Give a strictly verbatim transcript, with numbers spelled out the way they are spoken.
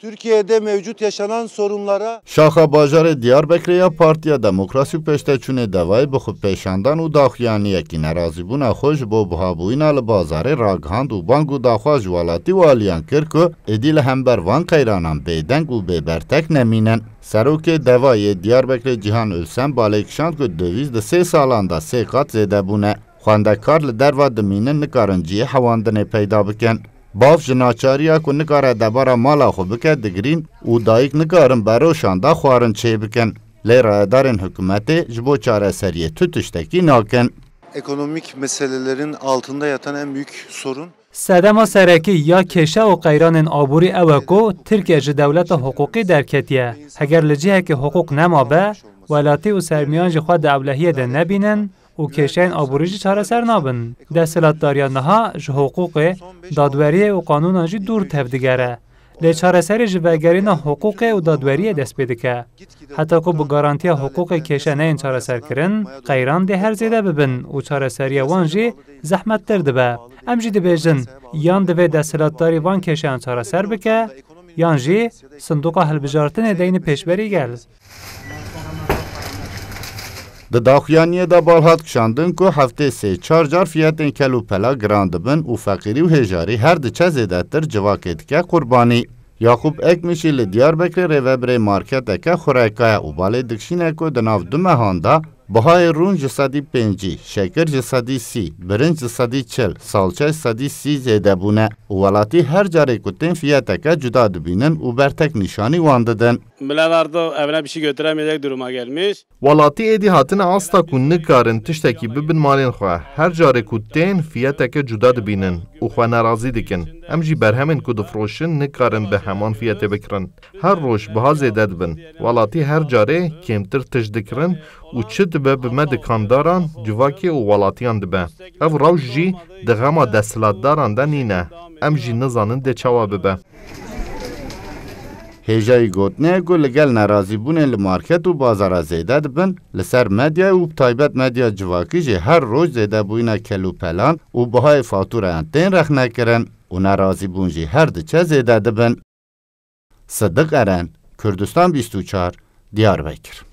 Türkiye'de mevcut yaşanan sorunlara Şaxa bajarê Diyarbekirê ya Partiya Demokrasî û Pêşteçûnê Devayê bi xwepêşandan û daxuyaniyekî nerazîbûna xwe ji bo bihabûyîna li bazarê ragihand û bang û daxwaz ji welatî û aliyan kir ku êdî li hember van qeyranan bêdeng û bêbertek nemînin. Serokê Devayê Diyarbekirê Cîhan Ülsen balê kişand ku döviz di sê salan de sê qat zêde bûne. Xwendekar li derve dimînin, nikarin cihê hewandinê peyda bikin. Bav ji naçariya ku nikare debara mala xwe bike digirîn û dayik nikarin beroşan de xwarin çêbikin. Lê rayedarên hikûmetê ji bo çareseriyê tu tiştekî nakin. Ekonomik meselelerin altında yatan en büyük sorun Sedema serekî ya kêşe û qeyranên aborî ew e ku Tirkiye ji dewleta hiqûqî derketiye. Heger li cihekî hiqûq nemabe, welatî û sermiyan jî xwe di ewlehiyê de nebînin û kêşeyên aborî jî çareser nabin. Desthilatdariya niha ji hiqûqê, dadweriyê û qanûnan jî dûr tevdigere. Lê çareserî ji vegerîna hiqûqê û dadweriyê dest pê dike. Heta ku bi garantiya hiqûqê kêşe neyên çareserkirin, qeyran dê her zêde bibin û çareseriya wan jî zehmettir dibe. Em jî dibêjin, yan divê desthilatdarî van kêşeyan çareser bike, yan jî sindoqa hilbijartinê deyne pêşberî gel. Di daxuyaniyê de bal hat kişandin ku heftê sê çar car fiyetên kel û pela giran dibin û feqîrî û hêjarî her diçe zêdetir civakê dike qurbanî. Yaqûb Ekmişî li Diyarbekirê rêvebirê marketeke xureka ye û balê dikişîne ku di nav du mehan de bihayê rûn ji sedî pêncî, şekir ji sedî sî, birinc ji sedî çil, salçe ji sedî sî zêde bûne û welatî her carê ku tên fiyeteke cuda dibînin û bertek nîşanî wan didin. Millet artık evine bir şey götüremeyecek duruma gelmiş. Welatî êdî hatine asta ku nikarin tiştekî bibin malên xwe. Her carê ku tên fiyeteke cuda dibînin û xwe nerazî dikin. Em jî berhemên ku difroşin nikarin bi heman fiyetê bikirin. Her roj biha zêde dibin. Welatî her carê kêmtir tişt dikirin û çi dibe bi me dikandaran, civakê û welatiyan dibe. Ev rewş jî di xema desthilatdaran de nîne. Em jî nizanin dê çawa bibe. Hêjayî gotinê ye ku li gel nerazîbûnên li market û bazara zêde dibin, li ser medyayê û bi taybet medya civakî jî her roj zêdebûyîna kelûpelan û bihayê fatûreyan tên rexnekirin û nerazîbûn jî her diçe zêde dibin. Sidiq Eren, Kurdistan bîst û çar, Diyarbekir.